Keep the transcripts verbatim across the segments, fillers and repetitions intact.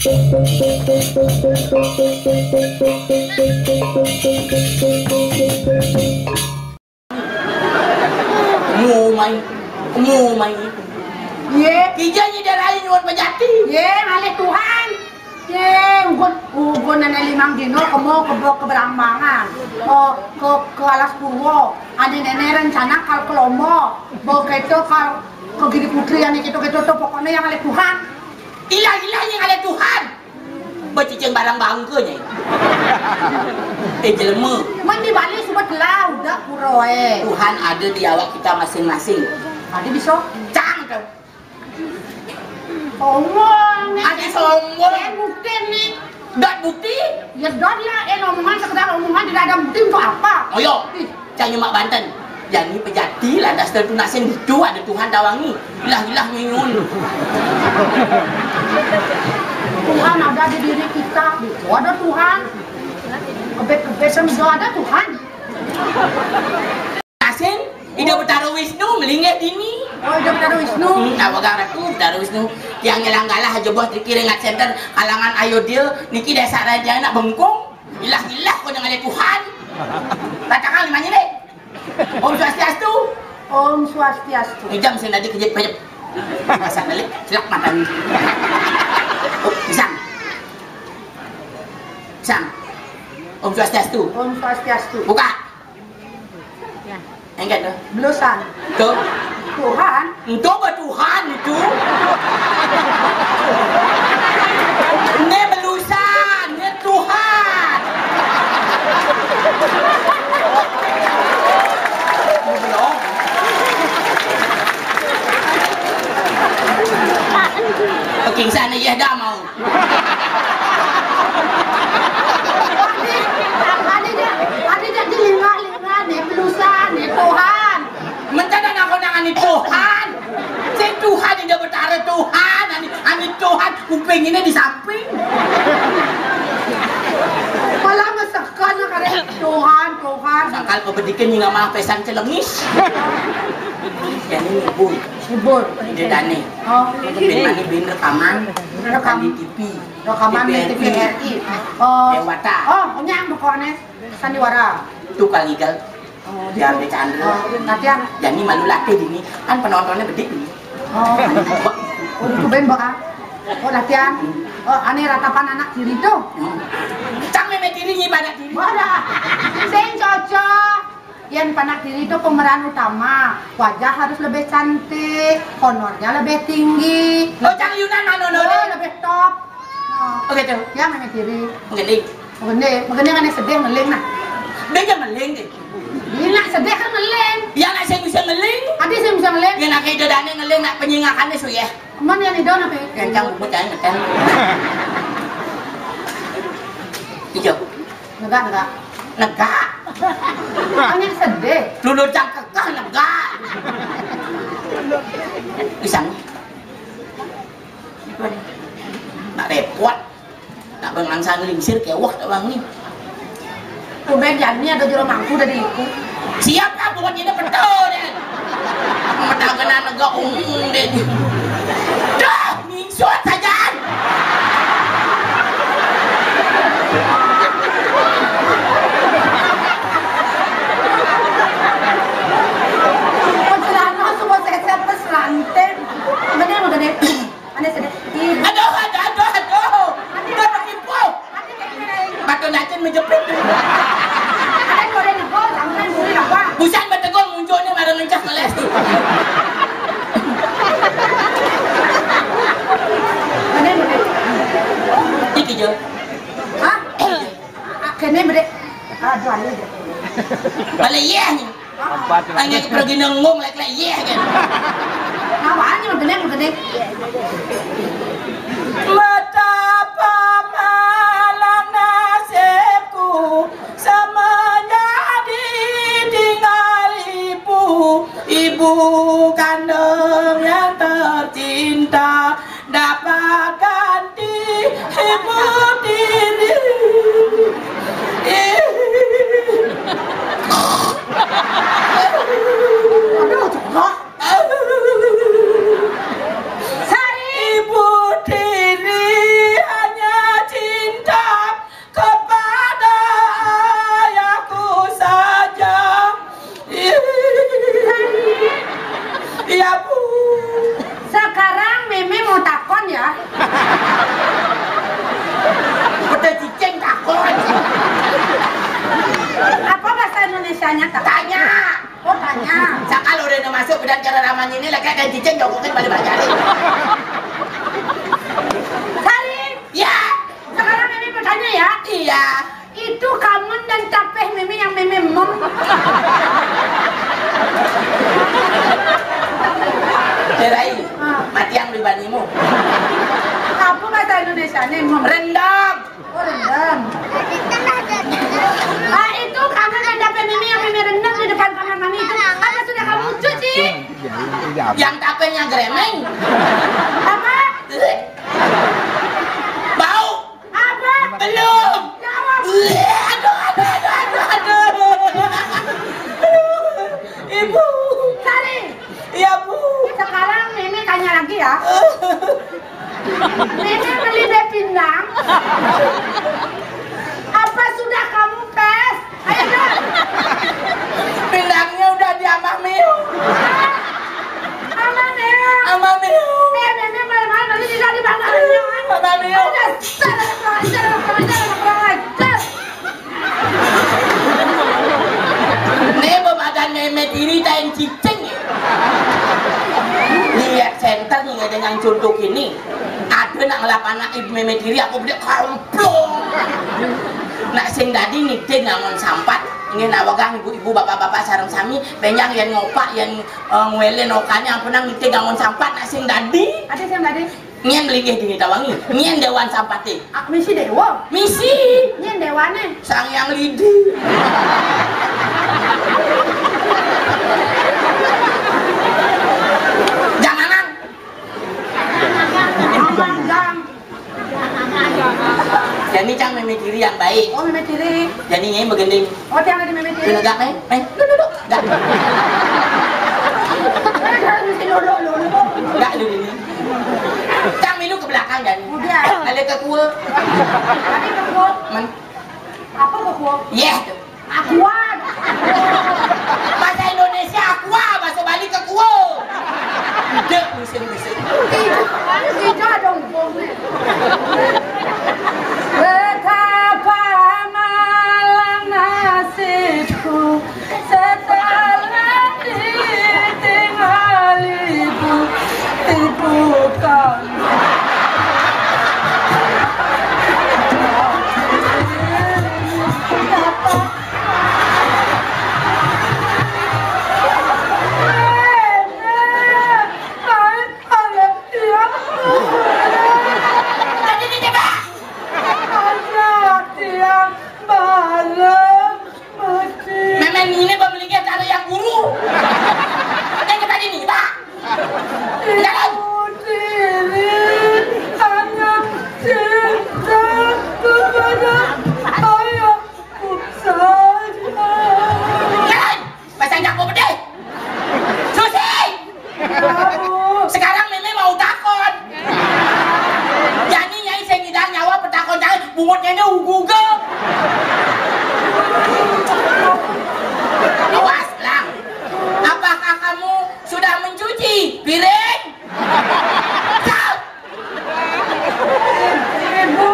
Ngumai, ngumai. Ye. Kija nyi darai nyuwun pejati. Ye, ngalih Tuhan. Ye, ugun, ugun nenek limang dino kemo kebo keberambangan. Oh, ke, ke Alas Purwo. Ane nenek rencana kal ke Lombok. Bo keto kal ke Giri Putri ane keto-keto to pokoknya yang ngalih Tuhan. Ilah-ilah yang ngalih Tuhan. Becicing barang bangka nyai. Eh, jelema. Mun di Bali suba telah udah pura, eh. Tuhan ada di awak kita masing-masing. Ada bisa. Cang tu. Sombong ni. Ada sombong. Eh, bukti ni. Dot bukti? Ya, dot lah. Eh, omongan sekedar omongan, tidak ada bukti untuk apa? Oh, yo. Ih. Cang nyemak Banten. Jani pejati lantas tertunasin ditu ada Tuhan tawangi. Ilah-ilah nyunyun. Tuhan ada di diri kita. Ditu ada Tuhan. Kebet-kebet sama ada Tuhan. Nasin, Ida Betara Wisnu melinggih dini. Oh, Ida Betara Wisnu. Hmm, tawa garatu Betara Wisnu. Tiang nyelang galah aja bos di Kiringat Center, kalangan Ayodya, niki desa raja anak bengkung. Ilah-ilah kau dengan Tuhan. Katakan lima nyilik. Om Swastiastu. Om Swastiastu. Ijam sing tadi kejep-kejep. Pasang balik, silap mata ni. Oh, pisang. Pisang. Om Swastiastu. Om Swastiastu. Buka. Enggak tu. Belusan. Tu. Tuhan. Itu apa Tuhan itu? Ini belusan, ini Tuhan. Belum. Oke, sana ya dah mau. Ada je, ada je di lingah-lingah ni, belusan ni, Tuhan. Mencana nak kau nak ani Tuhan. Si Tuhan ini betara Tuhan, ani, ani Tuhan, kuping ini di samping. Malah mesekan nak kare Tuhan, Tuhan. Sakal kau bedikin ni ngamah pesan celengis. Jadi ngibur. Ngibur. Dia dane. Oh. Bin mani bin rekaman. Rekam. Di T V. Rekaman di T V R I. Oh. Dewata. Oh, nyang bukannya sandiwara. Tukang igal. Oh, dia di ambil Chandra. Oh, latihan. Jadi malu latih dini. Kan penontonnya bedik ni. Oh. Oh, itu ben, Mbak, ah. Oh, latihan. Oh, ane ratapan anak diri tu. Hmm. Cang meme diri nyi pada diri. Wala. Sing cocok. Yang panak diri itu pemeran utama, wajah harus lebih cantik, honornya lebih tinggi. Oh, Cang Yunan mana honornya? Oh, lebih top. Oh. Oh, gitu. Ya, mana diri. Begini. Begini, begini kan sedih ngeling nah. Dia jangan ngeling deh. Ini nak sedih kan ngeling. Ya, nak saya bisa ngeling. Ada saya bisa ngeling. Ya, nak kayak dodane ngeling, nak penyingakannya su ya. Mana yang itu napi? Kencang bubut aja ngetem. Hijau. Negak, negak. Negak. Hanya sedih. Lulur cangkekah negak. Pisang. Nak repot. Nak bang angsa nglingsir kewah tak bang ni. Tumben Jani ada jero mangku dari iku. Siap lah pokoknya ini betul deh. Metagenan negak umum deh. Dah, mingsut saja. Pecerana semua sehat-sehat peserante. Bener, bener. Mana sedih? Aduh, aduh, aduh, aduh. Aduh, aduh, aduh. Batu nacin menjepit. Busan betegong munculnya marah mencah ngeles tu. Iki je. Hah? Kene beri. Aduh, anu je. Balik iya ni. Hanya pergi nenggung lek-lek iya kan. Apaan ni, gede, gede? Betapa malang nasibku semenjak ditinggal ibu, ibu kandung yang tercinta. Dapat ganti ibu tiri. Aduh, jorok. Ibu tiri hanya Dan cara ramanya ini lagi ada cicing jokokin balik balik. Sari, ya. Sekarang Mimi mau tanya ya. Iya. Itu kangen dan capek Mimi yang Mimi mem. Cerai. Ah. Mati yang di banimu. Apa bahasa Indonesia nih, mem? Rendang. Oh, rendang. Ah, itu kamar yang dapet Mimi yang Mimi rendam di depan kamar Mami itu. Apa sudah kamu cuci? Yang tapenya gremeng. Apa? Bau. Apa? Belum. Jawab. Aduh, aduh, aduh, aduh, aduh. Ibu. Sari. Iya, Bu. Sekarang Mimi tanya lagi ya. Mimi beli deh pindang. Apa sudah kamu pes? Ayo dong. Pindangnya udah di Amah Miu. Amah Miu. Amah Miu. Eh, Mimi malam-malam beli tidak di mana? Amah Miu. Dasar anak kurang ajar, anak kurang ajar, anak kurang ajar. Nih, babadan Meme Tiri tain cicing. Lihat center nih, ada yang contoh ini. Ada nak ngelap anak ibu Meme Tiri, aku beli kamplong. Nak sing dadi nitih ngangon sampat, nggih nawegang ibu-ibu, bapak-bapak sareng sami, benjang yen ngopak, yen, eh, ngwelen okane ampunang nitih ngangon sampat, nak sing dadi. Ada sing dadi. Nyén mlinggih dini tawangi, nyén déwan sampaté. Ah, misi déwa. Misi. Nyén déwané. Sang Hyang Lidi. Janganan. Aman, Jang. Jani cang Mémé Tiri yang baik. Oh, Mémé Tiri. Jani nyai begending. Oh, tiang ada Mémé Tiri. Kena gak, Mémé? Mémé, duduk, duduk. Gak. Duduk, duduk. Gak lu ini. Cang milu ke belakang, Jani. Udah. Ada kekua. Ada kekua. Men. Apa kekua? Yeh. Aqua. Bahasa Indonesia aqua, bahasa Bali kekua. Udah, musim-musim. Tidak, tidak dong, Bang. Betapa malang nasibku setelah ditinggal ibu, ibu kami. Dapat. Tadi ini coba. Anak tiang bareng mati. Mémé ini pemiliknya cara yang guru. Yang kita ini, Pak. Jalan. Ibu Tiri hanya cinta kepada ayahku saja. Jalan. Bahasa Inggris apa deh? Susi! Sekarang Mémé mau takon. Jadi nyai sing ngidang nyawa petakon cai, bungut nyai ugu-ugu. Awas, Lang. Apakah kamu sudah mencuci piring? Jawab. Ibu,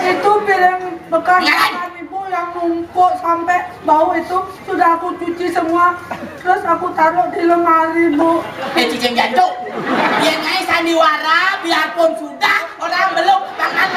itu piring bekas makan Ibu yang numpuk sampai bau itu sudah aku cuci semua. Terus aku taruh di lemari, Bu. Eh, cicing jantung. Yang nyai sandiwara, biarpun sudah, orang belum, tangan.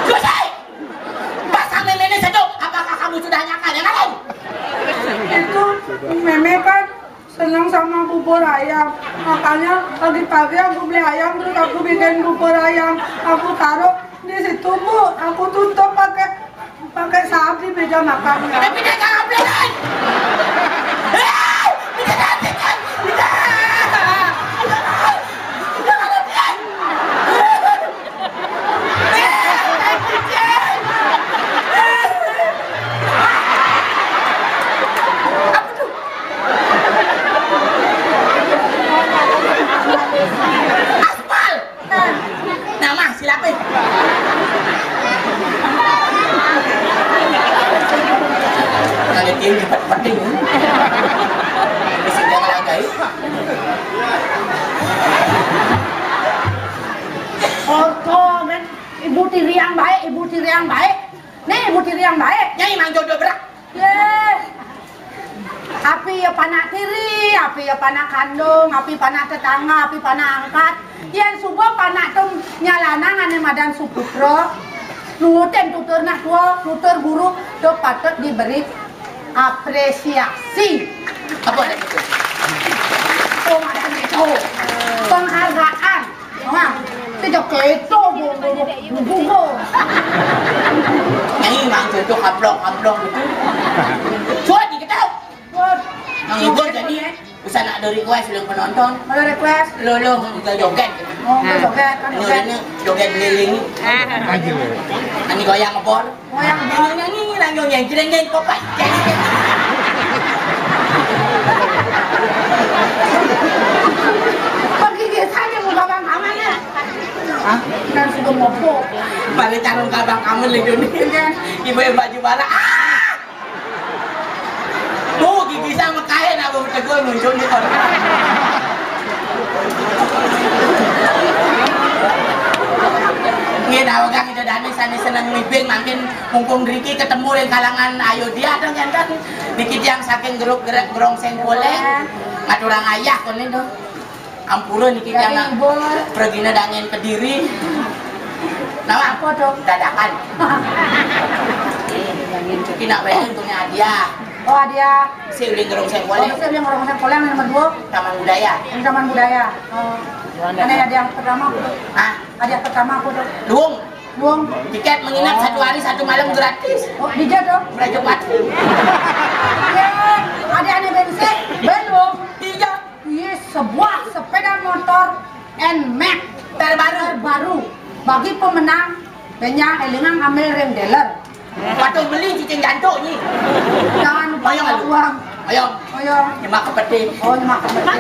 Cuci! Pas sampai nenek sedok, apakah kamu sudah nyakal, ya kan? Itu Mémé kan senang sama bubur ayam. Makanya pagi-pagi aku beli ayam, terus aku bikin bubur ayam. Aku taruh di situ, Bu. Aku tutup pakai, pakai sapi meja makannya. Tapi dia jangan beli. Eh, bisa ganti kan? Bisa. Aspal. Nama silape? Ada tim cepat penting. Bisa jangan langgai. Orto, men. Ibu Tiriang baik, Ibu Tiriang baik. Nih, ibu tiri yang baik. Nyai mang jodoh berak. Yeh. Api ya panak tiri, api ya panak kandung, api panak tetangga, api panak angkat. Yen suba panak tu nyalanang ane madan suputra, nurutin tutur nak tua, tutur guru, tu patut diberi apresiasi. Apa ada itu? Oh, ada itu. Penghargaan. Wah, kita keto, bu, bu, bu, bu, bu. Nyai mang jodoh kaplong-kaplong gitu. Cuat dikit tau. Nang ibu jadi usah nak ada request lu penonton. Kalau request? Lo, lo, udah joget. Oh, udah joget, kan joget. Ini joget keliling. Aja lu. Ini goyang ngebor. Goyang ngebor. Ini, ini, ini, nang nyong nyanyi, nyanyi, nyanyi, pokok. Pergi dia saja mau babang kamarnya. Hah? Kan sudah mopok. Balik tarung kabang kamu lagi nih. Iya. Ibu yang baju bara. Ah! Tuh, gigi sama kain apa betegul muncul di kono. Nggih, daweg kang Ida Dani sane seneng mibing, mangkin mumpung mriki ketemu ring kalangan ayu dia dong jantan. Niki tiang saking grup Gerek Gerongseng Poleng. Ngaturang ayah kene to. Ampura niki. Jadi, jangan Bos. Pergina dangin Kediri. Nama? Apa tuh? Dadakan. Niki nak wetu punya hadiah. Oh, hadiah. Si uling Gerongseng Poleng. Oh, si uling Gerongseng Poleng yang nomor dua. Taman Budaya. Yang Taman Budaya. Oh. Mana hadiah yang pertama? Ah, hadiah pertama apa tuh? Luung. Luung. Tiket menginap satu hari satu malam gratis. Oh, di dia tuh. Raja Pati. Ya, ada aneh bensin. Belum. Iya. Iya, sebuah sepeda motor N max terbaru. Terbaru. Bagi pemenang, benya elingang ambil ring dealer. Patuh beli cicing jantung ni. Jangan lupa. Ayo, uang. Ayo. Ayo. Nyemak ke peti. Oh, nyemak ke peti.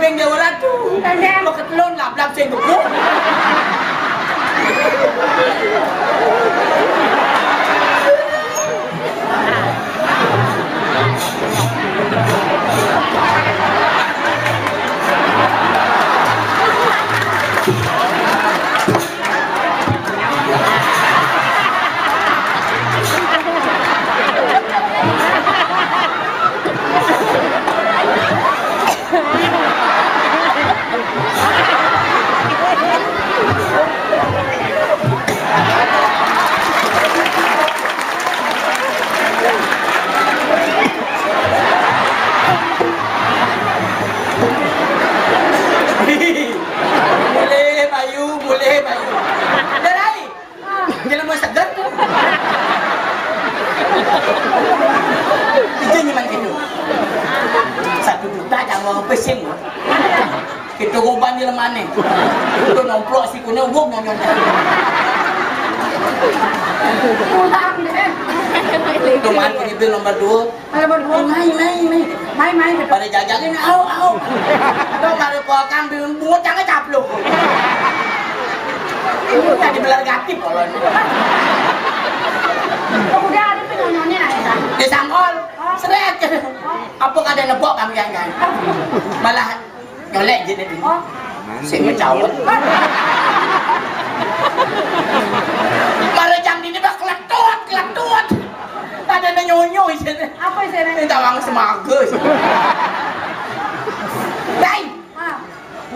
Sing Dewa Ratu. Tandang. Maketelun lablab sing gebuk. Boleh, Bayu, boleh, Bayu. Dah lain. Jelema seger tu. Itu nyaman gitu. Satu juta jangan pesing. Kita ruban jelema ni. Itu nomplok sikune wong nyonyon. Pulang deh. Itu man pergi bil nomor dua. Kalau berdua. Mai, mai, mai. Mai, mai. Pada jajakin, au, au. Itu pada pokang bil bungut jangan caplok. Tadi belar gati polon. Udah ada penyonyonnya, nah, ya. Disangkol. Seret. Apa kada nebok kami yang kan? Malah nyolek je tadi. Oh. Sing mencaut. Mara jam ini bah keletut, keletut. Ada na nyonyo isine. Apa isine? Ini tawang semaga. Dai. Ah.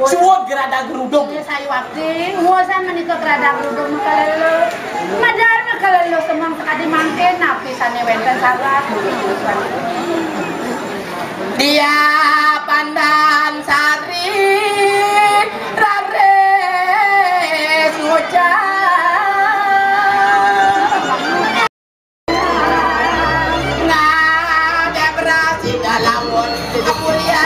Suwut gerada geruduk. Iya, saya waktu. Muasan menika gerada geruduk mekalelo. Madar mekalelo semang sekadi mangkin napi sane wenten salah. Dia Pandan Sari raris ngucap. Ngadep rasi dalamun mulia.